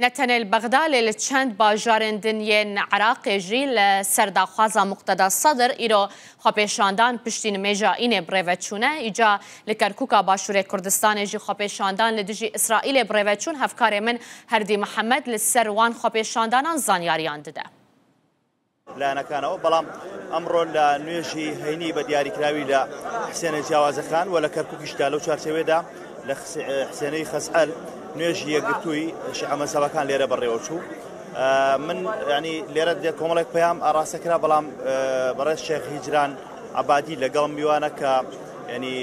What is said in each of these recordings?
Ne tenê li Bexda lê li çend bajarên din yên Iraqê jî li ser daxwaza Muqteda Sedr îro xwepêşandan piştî nimêja înê birêve çûne. Îca li Kerkûka Başûrê Kurdistanê jî xwepêşandan li dijî Îsraîlê birêve çûn. Hevkarê min Herdî Mihemed li ser wan xwepêşandanan zanyariyan dide. لایەنەکانەوە، بەڵام ئەمڕۆ لە نوێژی هەینی بە دیاریکراوی لە حسێنە جیاوازەکان و لە کەرکووکیشدا لەو چوارچێوەیەدا لە حسێنەی خەزعەل نوێژی یەکگرتووی شیعە مەزهەبەکان لێرە بەڕێوەچوو. من ینی لێرە دێ کۆمەڵێک پەیام ئاڕاستە کرا بەڵام بەڕێز شێخ هیجران عەبادی لەگەڵم میوانە کە ینی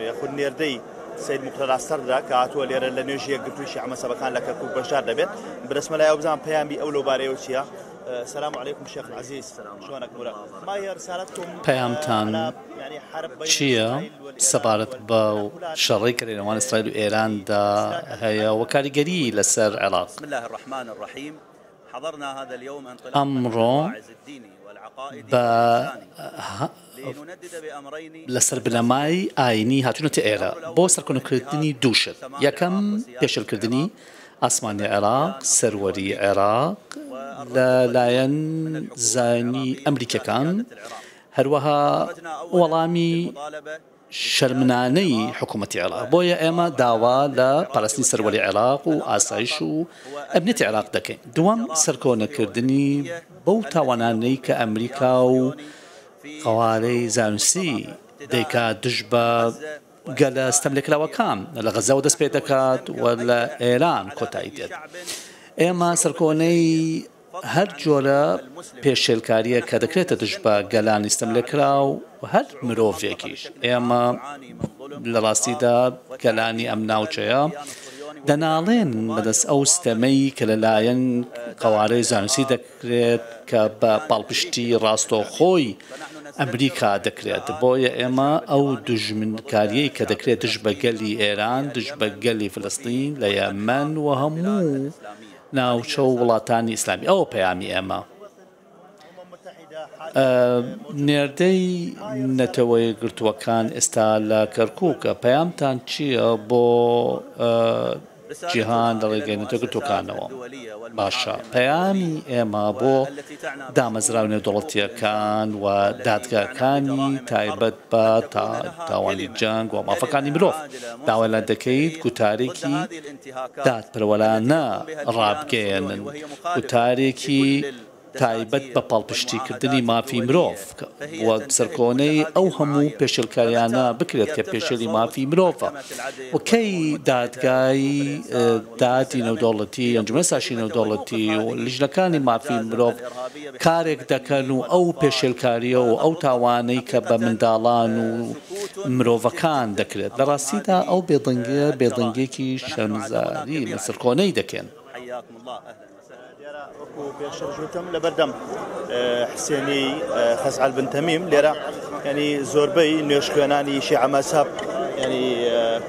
یاخود نێردەی سەید موقتەدا سەدرە کە هاتووە لێرە لە نوێژی یەکگرتووی شیعە مەزهەبەکان لە کەرکووک بەشدار دەبێت. برسمە لای ئەو بزانم پەیامی ئەو لەو بارەیەوە چییە؟ سلام علیکم شیخ العزیز شلونك مراد ما هي رسالتكم پەیامتان چییە سەبارەت بەو شەڕەی کە لە نێوان ئیسرائیل و ئێراندا هەیە و کاریگەریی لەسەر عێراق؟ ئەمڕۆ بە لەسەر بنەمای ئایینی هاتوونەتە ئێرە بۆ سەرکۆنەکردنی دوو شت، یەکەم پێشێلکردنی ئاسمانی عێراق، سەروەری عێراق لە لایەن زایۆنی ئەمریکیەکان، هەروەها وەڵامی شەرمنانەی حکوومەتی عێراق. بۆیە ئێمە داوا لە پاراستنی سەروەری عێراق و ئاسایش و ئەمنیەتی عێراق دەکەین. دووەم، سەرکۆنەکردنی بەو تاوانانەی کە ئەمریکا و قەوارەی زایۆنیستی دەیکات دژ بە گەلە ستەملێکراوەکان لە غەززەوە دەست پێ دەکات و لە ئێران کۆتایی دێت. ئێمە سەرکۆنەی هەر جۆرە پێشێلکارییەک کە دەکرێتە دژ بە گەلانی ستەملێکراو و هەر مرۆڤێکیش، ئێمە لە ڕاستیدا گەلانی ئەم ناوچەیە دەناڵێنن بەدەست ئەو ستەمەی کە لەلایەن قەوارەی زانستی دەکرێت کە بە پاڵپشتی ڕاستەوخۆی ئەمریکا دەکرێت، بۆیە ئێمە ئەو دوژمنکارییەی کە دەکرێت دژ بە گەلی ئێران، دژ بە گەلی فلستین لە یەمەن و هەموو ناوچە و وڵاتانی ئیسلامی، ئەوە پەیامی ئێمە. نێردەی نەتەوەیەکگرتووەکان ئێستا لە کەرکووکە، پەیامتان چییە بۆ جیهان لە ڕێگەی نەتەوەیەکگرتووەکانەوە؟ باشە، پەیامی ئێمە بۆ دامەزراوە نێودەوڵەتییەکان و دادگاکانی تایبەت بە تاوانی جەنگ و مافەکانی مرۆڤ، داوا لە دەکەیت گوتارێکی دادپەروەرانە ڕابگەیەنن، گوتارێکی تایبەت بە پاڵپشتیکردنی مافی مرۆڤ و سەرکۆنەی ئەو هەموو پێشێلکاریانە بکرێت کە پێشێلی مافی مرۆڤە و کەی دادگای دادی نێودەوڵەتی، ئەنجومەنی ساشی نێودەوڵەتی و لیژنەکانی مافی مرۆڤ کارێک دەکەن و ئەو پێشێلکارییە و ئەو تاوانەی کە بە منداڵان و مرۆڤەکان دەکرێت لە ڕاستیدا ئەو بێدەنگییە بێدەنگییەکی شەرمەزاری لە سەرکۆنەی دەکەن. دیارە وەکو پێشترش وتم لەبەردەم حسێنی خەزعەل بن تەمیم لێرە ینی زۆربەی نوێژخوێنانی شیعە مەزهەب ینی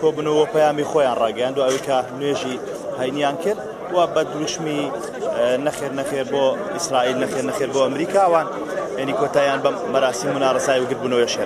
کۆبنەوە پەیامی خۆیان ڕاگەیاند و ئەوەی کە نوێژی هەینیان کرد و بە دروشمی نەخێر نەخێر بۆ ئیسرائیل نەخێر نەخێر بۆ ئەمریکاوان ینی کۆتاییان بەم مەراسیم و ناڕەزایی و گردبوونەوەیش هێنا.